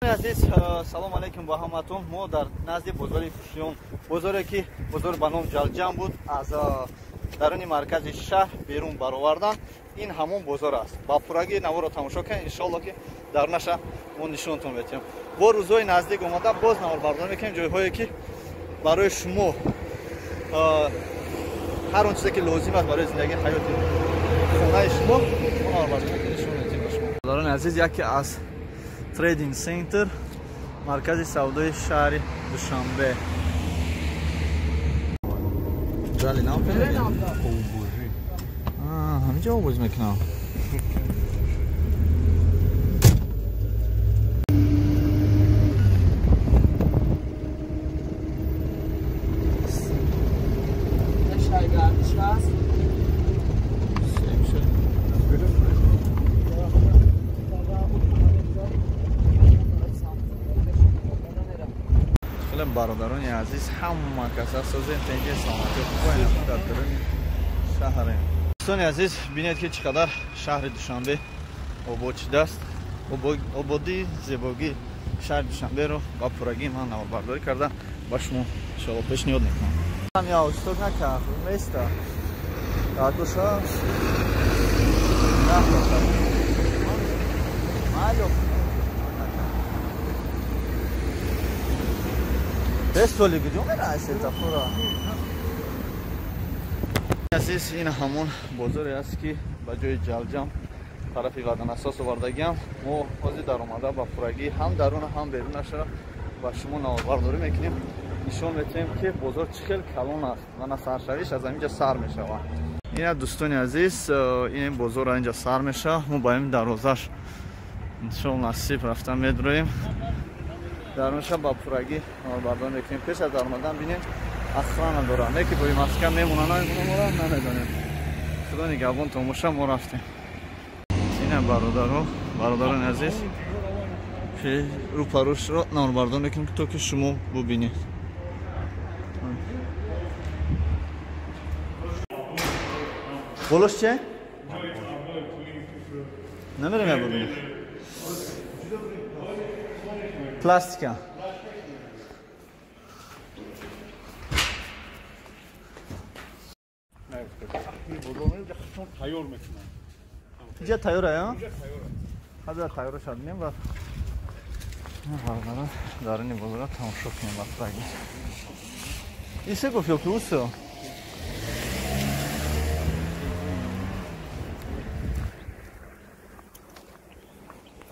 Азиз, салом алейкум ба ҳаматон. Мо дар назди бозори Кушиён, бозоре ки бозор ба ном Ҷалҷам буд, аз даруни маркази шаҳр берун баровардан. Ин ҳамон бозор аст. Ба пуррагии наворро тамошо кунед, иншоалло ки дарунаша мо нишонтон метиҳем. Бо рӯзҳои наздик омада боз наворбардорӣ мекунем, ҷойҳое ки барои шумо ҳар он чизе ки лозим аст барои зиндагии ҳаёти хонаи шумо, мо наворбардорӣ мекунем, нишон медиҳем ба шумо. Бародарони азиз, яке аз Trading Center, маркази савдои шаҳри Душанбе. Зали нав ҳаминҷо обоз мекунам. Бародарони азиз, ҳама каса созем, тенҷи саломатӣ хуб дар даруни шаҳрем. Дӯстони азиз, бинед ки чӣ қадар шаҳри Душанбе обод шудааст. Ободии зебогии шаҳри Душанберо ба пуррагӣ ман наворбардорӣ карда ба шумо иншоалло пешниҳод мекунам. Я устод накард, места. Кардуша. Бестоли куҷо мераи светофора? Азиз, ин ҳамон бозоре аст ки ба ҷои Ҷалҷам тарафи Ватанасос овардагиам. Мо ҳозир даромада ба пуррагӣ ҳам даруна ҳам берунаша ба шумо наворбардорӣ мекунем, нишон метиҳем ки бозор чӣ хел калон аст ва насаршавиш аз ҳаминҷа сар мешавад. Ина дӯстони азиз, ин бозор инҷа сар мешавад. Мо ба ин дарвозаш иншоалло насиб рафта медроем. Дарунша ба пуррагӣ наворбардорӣ мекунем. Пеш аз даромадан бинем охрана дорад, не ки бо маска мемона, намемона, намедонем. Худо нигаҳбон томоша, мо рафтем. Ина бародаро, бародарони азиз, рӯпарӯшро наворбардорӣ мекунем то ки шумо бубинед. Болош че? Намерем я бубинем. Пластика. Инҷа тайёра, я? Ҳазар тайёра шаднем ва бародарон даруни бозора тамошо кунем ба пуррагӣ. Исе гуфт ё ки усо?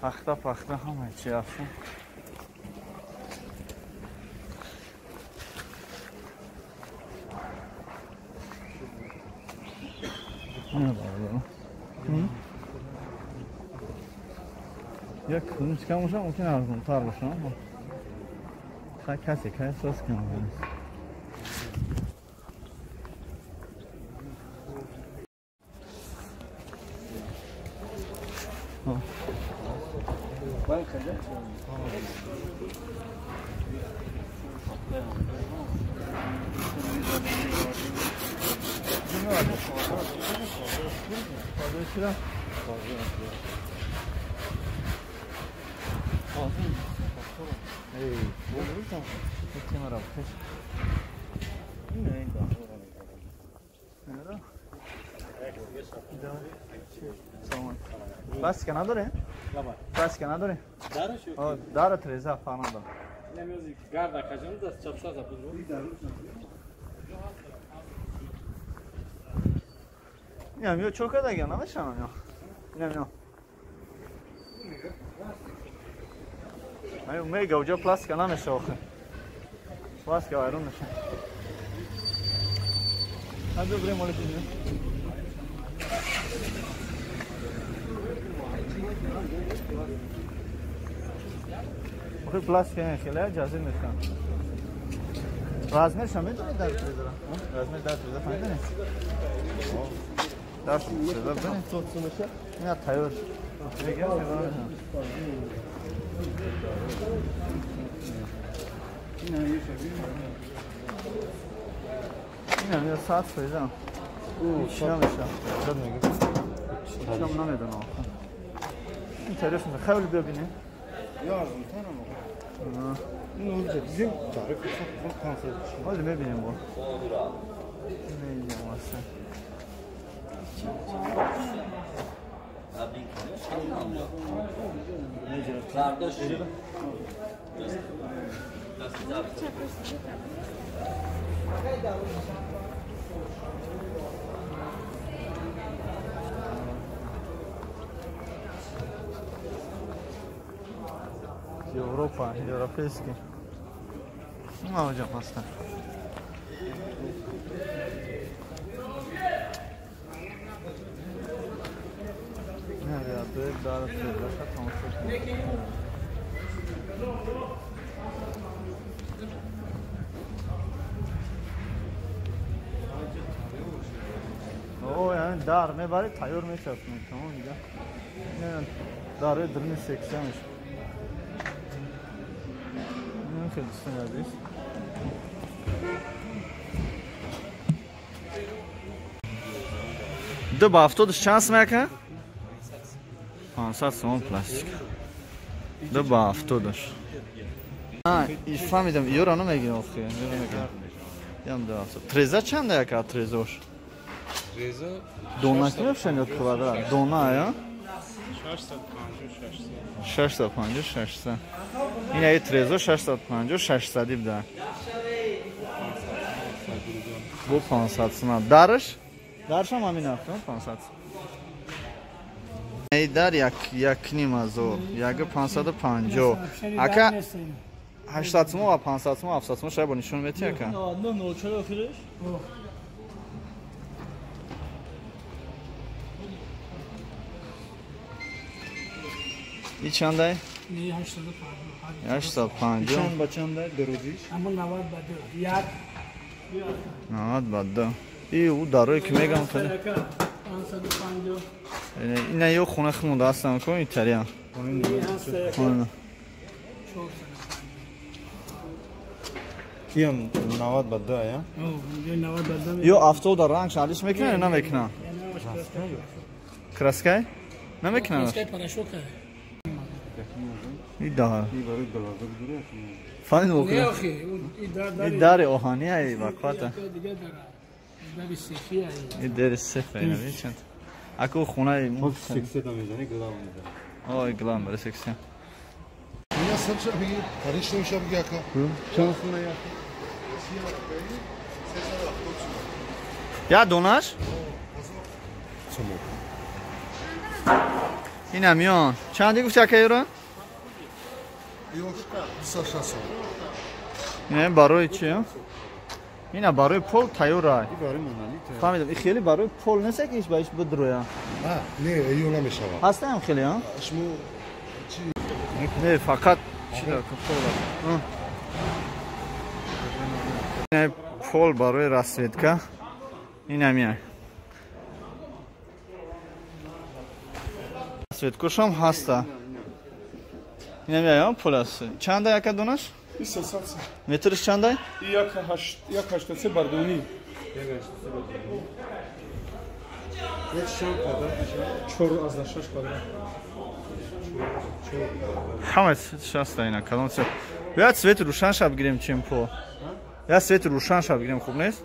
Пахта пахта ҳама чи аст. Як кунчка боша, мумкин арзонтар боша. Хай касе кай эҳсос кунад. Пластика надоре? Пластика надоре? Дара треза фарқ надорад. Инам ё чо кардагиам намешавам ё. Инам ё. Ай мега уҷо пластика намешава охир. Пластика вайрон мешава. Ҳа бирем оли бинем. Охир пластика хеле ҷазир мешавад. Размерша медонед дар трезора? Размер дар треза фаҳмидед? Дар треза бинед. Ина тайёр. Ина ё 100%. Чӣ намешавад? Чӣ намедонам. Интересно, хеле бибинем. ولی میبینیم با Европа, европейский. Ну, hocam aslan. Ne ya, böyle daha da O yani dar mebari tayyor meçasın tamam ya. Yani darı dırını 80'miş. Ne kadar aziz. Ду ба 70 чанд сум яка? 500 сомон пластик. Ду ба 70. А, фаҳмидам, ёро намегирам охи, ёро намегирам. Ям ду 70. Треза чанда яка трезош? Треза дона ки мефшан ё квадрат? Дона я? 650 650 600. Ин ай трезо 650 600 буда. Бу 500 сум. Дарш? Даршам ҳамин нарх, 500. Ай дар як 1.5 ҳазор, 1.550. Ака 800 сум ва 500 сум, 700 сум шай бо нишон мети ака? 99.04 охираш. И чандай? 850. 850. Чанд ба чандай дорозиш? Ҳамон 90 ба 2. Як 90 ба 2. И у дарое ки мегам хеле. 550. Ина ё хона хмонда ҳастам ко италиан. 450. Иам 90 ба 2 я? 90 ба 2. Ё 70 дар ранг шалиш мекунад ё намекунад? Краскай? Намекунад? Краскай порошок. И дар. И барои глазок дуре. Фаҳмидам Не охи. охи, и дар. И дари оҳани ай бақвата. Дига дара. Дари сефи ай. И дари сеф ай нави чанд. Аку хонаи мо. Хоб сексия да мезани глав мезани. Ой, глав бари сексия. Ина сарча бигир, коричневиша биги ака. Чанд сум я? Я донаш? Сум. Ина миён. Чанди гуфти ака юра? Ёш 260 сум. Ина барои чи? Ина барои пол тайёр ай. И барои монолит. Фаҳмидам, и хеле барои пол нест ки иш ба иш бидроя. А, не, ё намешавад. Ҳастаам хеле, а? Шумо чи Не, фақат чи дар пол. Ина пол барои расцветка. Ина миай. Расцветкошам ҳаста. Ина миай, пол аст. Чанда яка донаш? 300 сум. Метриш чандай? 1.83 бардони. Як чанд квадрат мешавад? 4.6 квадрат. Ҳама шаста ина кадом цвет. Я цвети рӯшан шаб гирем чем пол. Я цвети рӯшан шаб гирем хуб нест?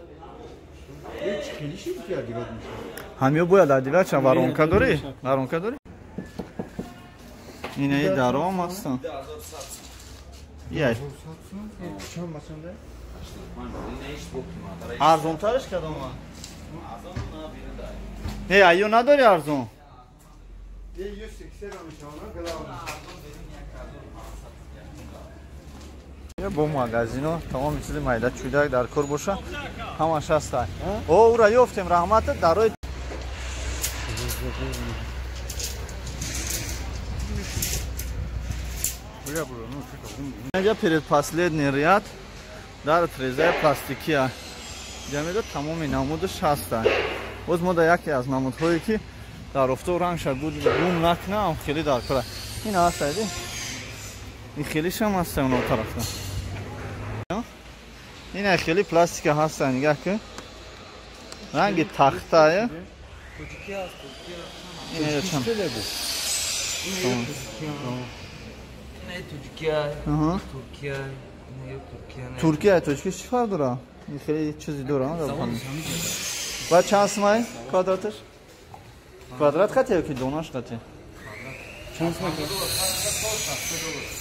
Як хеле шид ки адиват мешавад. Ҳамиё бояд адиват шав. Воронка дорӣ? Воронка дорӣ? Ина и даром ҳастан. Яй. Чанд ба чандай? Арзонтараш кадом а? Не, аю надори арзон? Ё сексия да мешавад, глав. Я бо магазино тамоми чизи майда чӯйда дар кор боша ҳамаш ҳаста. О, ура ёфтем, раҳмат дарои. Инҷа предпоследний ряд дар трезаи пластикия. Ҷамеда тамоми намудаш ҳаста. Боз мо дар яке аз намудҳое ки дар офтоб рангша гум накунам хеле дар кора. Ин ҳаста ди. Ин хелишам ҳаста оно тарафта. Ин хеле пластика ҳаста, нигаҳ ки. Ранги тахтая. Ин чанд? Не, Туркия, Туркия, не Туркия. Туркия, тоҷикиш чӣ фарқ дора? Ин хеле чизи дора. Ва чанд сумай квадраташ? Квадрат қати ё ки донаш қати? Чанд сумай?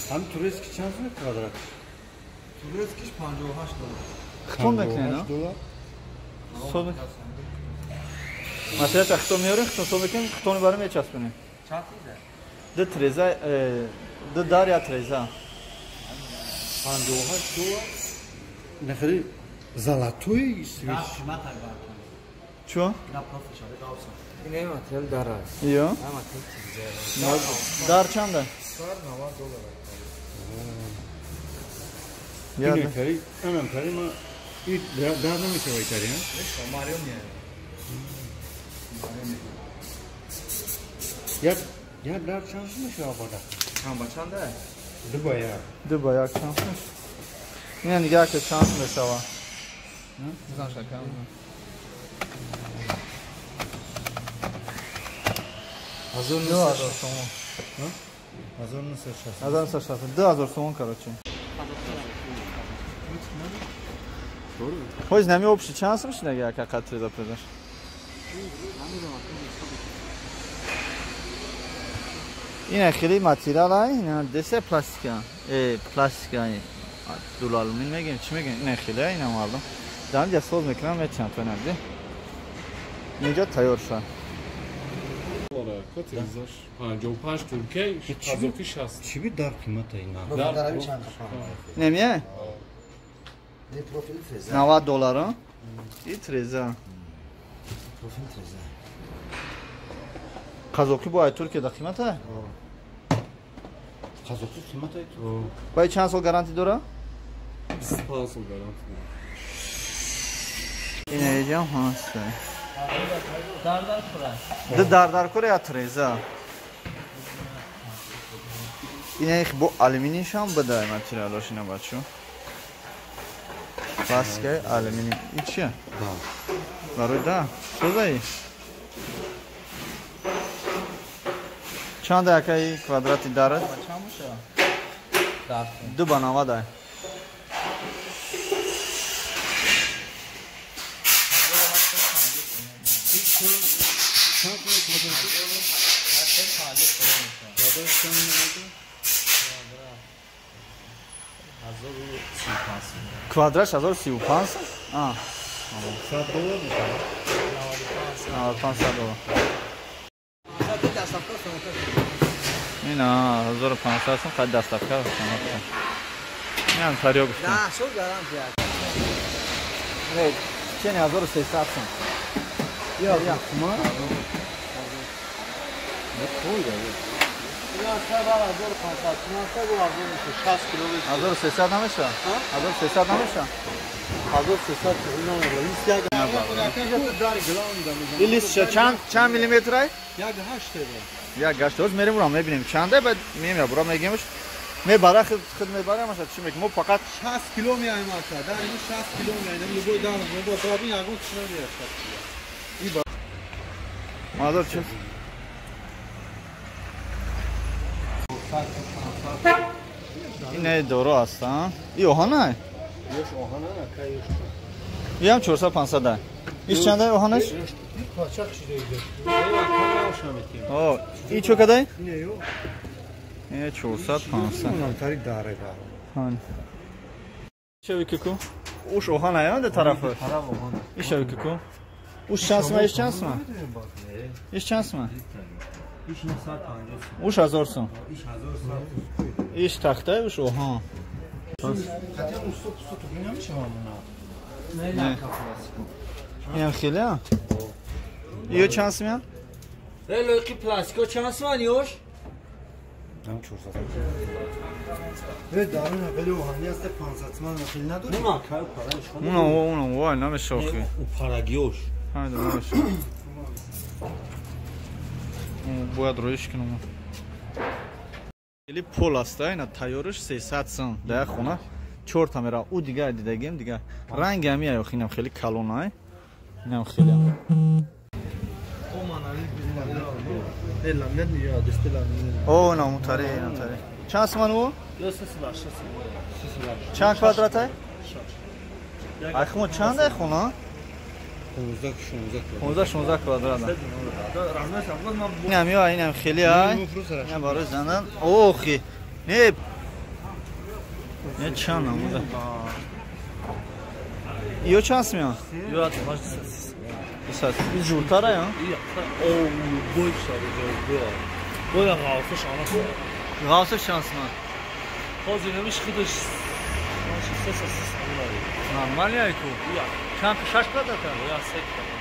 Ҳам турецкий чанд сумай квадрат? Турецкиш 58 доллар. Хитон мекунед, а? Собик. Масалан, хитон меорем, хитон соб мекунем, хитони барем мечаспонем. Чанд тиза? Ду треза, ду дар я треза. 58 доллар. Нахри золотой свич. Чё? Ин материал дар аст. Ё? Материал тиза. Дар чанда? 90 доллар. Ин кари, анам кари ма и дар намешавад кари, а? Марио не. Я дар чанд мешавад бада? Чанд ба чанда? Ду ба як. Ду ба як чанд мешавад? Ина нигоҳ ки чанд мешавад. Бизан шакам. 2000 сомон. 1960. 1960. 2000 сомон, короче. Хоз нами общий чанд сум шуд агар як қат треза презаш? Ина хеле материал ай, ина десе пластика. Пластика дулалумин мегем, чӣ мегем? Ина хеле ина мардум. Дар инҷа соз мекунам, метиҳам то инабди. Инҷа тайёр шуд. Котрезаш 55 Туркия, қазоқи 60. Чӣ би дар қимата ина? Дар немия? 90 доллар, а? И треза. Профил треза. Қазоқи бо ай Туркия да қимата? Қазоқи қимата? Бай чанд сол гарантия дора? 25 сол гарантия дора. Ина ҷам ҳаст. Ду дардар кура я треза. Ина их бо алюминийшам бадай материалош ина бачо. Пластика алюминий. И чия? Барои да. Созаи? Чанд якаи квадрати дарат? Ду ба 90 ай. Квадраш 1035? А. 100 доллар мешавад? 95 доллар. Ина 1500 сум қад доставка самарқанд. Ин тариё гуфтам. Да, шо гарантия. Не, чени 1300 сум. Я, я, ма? Не қойда. Я сабар 1500 сум, сабар 16 кило. 1300 намеша? 1300 намеша? 1300 намеша. Ин лист чанд миллиметр ай? 1.8. 1.8. Оз мерем урам мебинем чанда, баъд меем бура мегемш. Мебара худ мебарам, аша чӣ мекунем? Мо фақат 60 кило меаем ака. Дар ин 60 кило меаем. Любой дар мо бо бин ягон чиз намеяд 60 кило. Мазар чиз? Ин доро ҳастан. И оҳана? Ёш оҳана, ака ёш. Иам 400-500 ай. Иш чанда оҳанаш? Пачақ чида. О, и чо кадай? Не, ё. Е 400-500. Унам тари даре бар. Хан. Шави ку? Уш оҳана я да тарафы. Тараф оҳана. И шави ку? Уш чанд сум, иш чанд сум? Иш чанд сум? Иш 950 сум. Уш 1000 сум. Иш 1000 сум. Иш тахта, уш оҳан. Хотя усто пусто то намешавам она. Не, не, пластико. Инам хеле? Ё чанд сум? Э, лойқи пластико чанд сум ёш? Нам 400. Э, дарун хеле оҳани аст 500 сум хеле надорӣ? Не, ма кай параш. Уна, вай, намешохи. У парагиёш. Ҳайда намешохи. Бояд роиш кунам. Хеле пол аст, ина тайёриш 300 сум. Дар як хона 4 та мера. У дигар дидагим, дигар. Ранги ҳами ай, инам хеле калон ай. Инам хеле. О, инам мутари, инам тари. Чанд сомон ӯ? Чанд квадрат ай? Ай хумо чанд ай хона? 15-16 квадрат. Инам ё инам хеле ай. Инам барои занан. Охи. Не. Не чанд намуда. Ё чанд сомон? Ё 200. Ин журтар ай, а? О, бой шари, бой. Ғавсаш ана. Ғавсаш чанд сомон? Ҳозир намиш худаш 300 сомон. Нормально ай ку? Чанд 6 квадрат? Я 3 квадрат.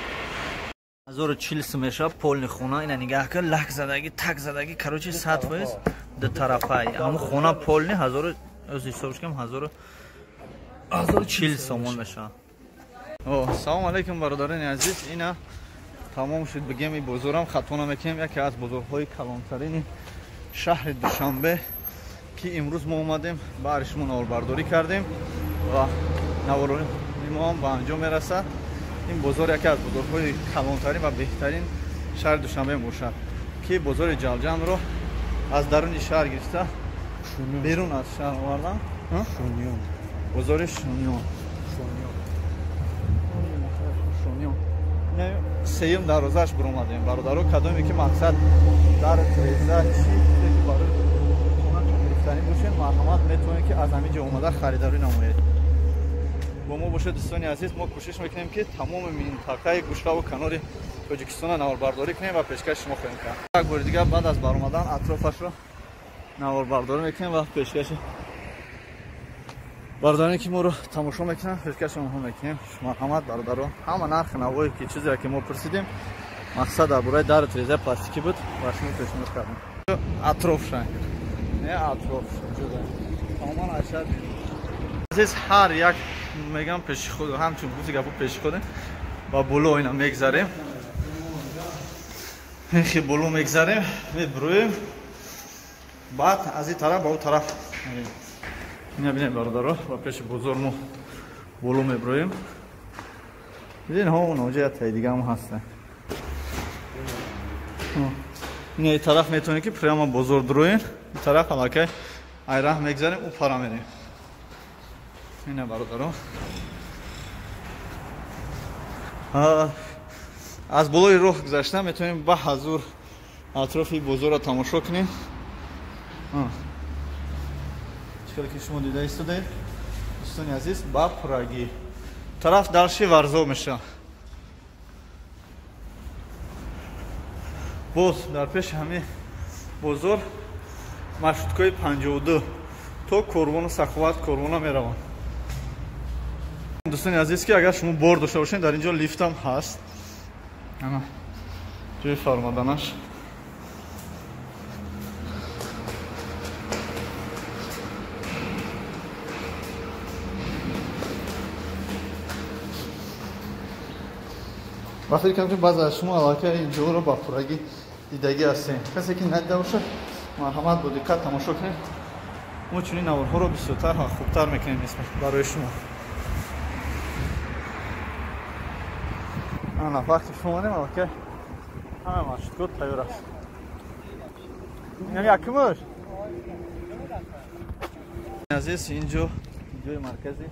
1040 сом мешавад полни хона. Ина нигаҳ кун, лак задаги, так задаги, короче 100% ду тарафай. Ҳамун хона полни 1000 аз ҳисобш кам 1040 сомон мешавад. О, салом алейкум бародарони азиз. Ина тамом шуд бигем ин бозорам хато намекунем. Яке аз бозорҳои калонтарини шаҳри Душанбе ки имрӯз мо омадем баҳри шумо наворбардорӣ кардем ва навори мо ҳам ба анҷом мерасад. Ин бозор яке аз бозорҳои калонтарин ва беҳтарин шаҳри Душанбе мебошад ки бозори Ҷалҷамро аз даруни шаҳр гирифта берун аз шаҳр овардан. Бозори Шуниён. Сеюм дарвозааш биромадем бародаро. Кадоме ки мақсад дар треза чи ки барои хонатон гирифтанӣ бошед, марҳамат метавонед ки аз ҳамин ҷо омада харидорӣ намоед. Бо мо бошед дӯстони азиз. Мо кӯшиш мекунем ки тамоми минтақаи гӯшаву канори Тоҷикистонро наворбардорӣ кунем ва пешкаши шумо хоҳем кард. Як бори дигар баъд аз баромадан атрофашро наворбардорӣ мекунем ва пешкаши бародароне ки моро тамошо мекунанд пешкаши онҳо мекунем. Марҳамат бародаро, ҳама нархи навое ки чизе ки мо пурсидем мақсад дар бораи дару трезаи пластикӣ буд ва шумо пешниҳод кардем. Атрофша не атроф ҷуда тамоман ашад азиз. Ҳар як мегам пеши худ ҳамчун гуфти гапо пеши худем ва боло ина мегзарем, хе боло мегзарем, мебурӯем, баъд аз ин тараф ба ӯ тараф мерем. Ина бинед бародаро, ба пеши бозор мо боло мебурӯем. Дидин ҳо оноҷа як таи дигаам ҳаста. Ина ин тараф метавонем ки прямо бозор дуроем, ин тараф аллакай айраҳ мегзарем, ӯ пара мерем. Ина бародаро, аз болои роҳ гузашта метавонем ба ҳазур атрофи бозорро тамошо кунем. Чӣ ки шумо дида истодаед дӯстони азиз, ба пурагӣ тараф дарши Варзоб мешавад. Боз дар пеши ҳамин бозор маршруткаи 52 то Корвону Саховат корвона мераванд. Дӯстони азиз, ки агар шумо бор дошта бошед, дар ин ҷо лифтам ҳаст. Ана ҷои фармоданаш. Ва фикр кардам ки баъзе аз шумо аллакай ин ҷоро ба пуррагӣ дидагӣ ҳастем. Касе ки надида бошад, марҳамат бо диққат тамошо кунед. Мо чунин наворҳоро бисёртар ва хубтар мекунем нисбат барои шумо. Ана вақти шумо омадем, аллакай ҳама маршрутка тайёр аст. Инам якумаш. Азиз, ин ҷо ҷои маркази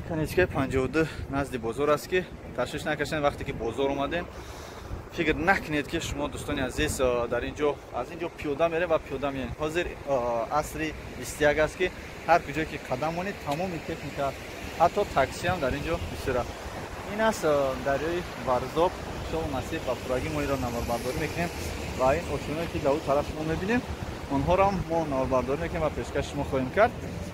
конечкаи 52 назди бозор аст ки ташвиш накашед. Вақте ки бозор омадем, фикр накунед ки шумо дӯстони азиз дар ин ҷо аз ин ҷо пиёда мерем ва пиёда меоем. Ҳозир асри 21 аст ки ҳар куҷое ки қадам монед тамоми техника, ҳатто такси ҳам дар ин ҷо бисёр аст. Ин аст дарёи Варзоб. Иншоалло насиб ба пуррагӣ мо инро наворбардорӣ мекунем ва ин ошиноне ки дар ӯ тараф шумо мебинем онҳоро ҳам мо наворбардорӣ мекунем ва пешкаши шумо хоҳем кард.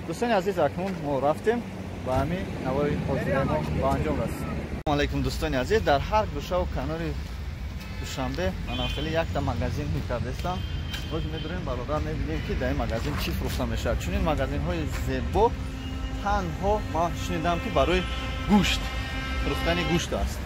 Дӯстони азиз, акнун мо рафтем ба ҳамин навори ҳозираи мо ба анҷом расид. Салому алайкум дӯстони азиз. Дар ҳар гӯшаву канори Душанбе мана хеле якта магазин мекардестам. Боз медурем бародар, мебинем ки дар ин магазин чӣ фурӯхта мешавад. Чунин магазинҳои зебо танҳо ман шунидам ки барои гӯшт, фурӯхтани гӯшт аст.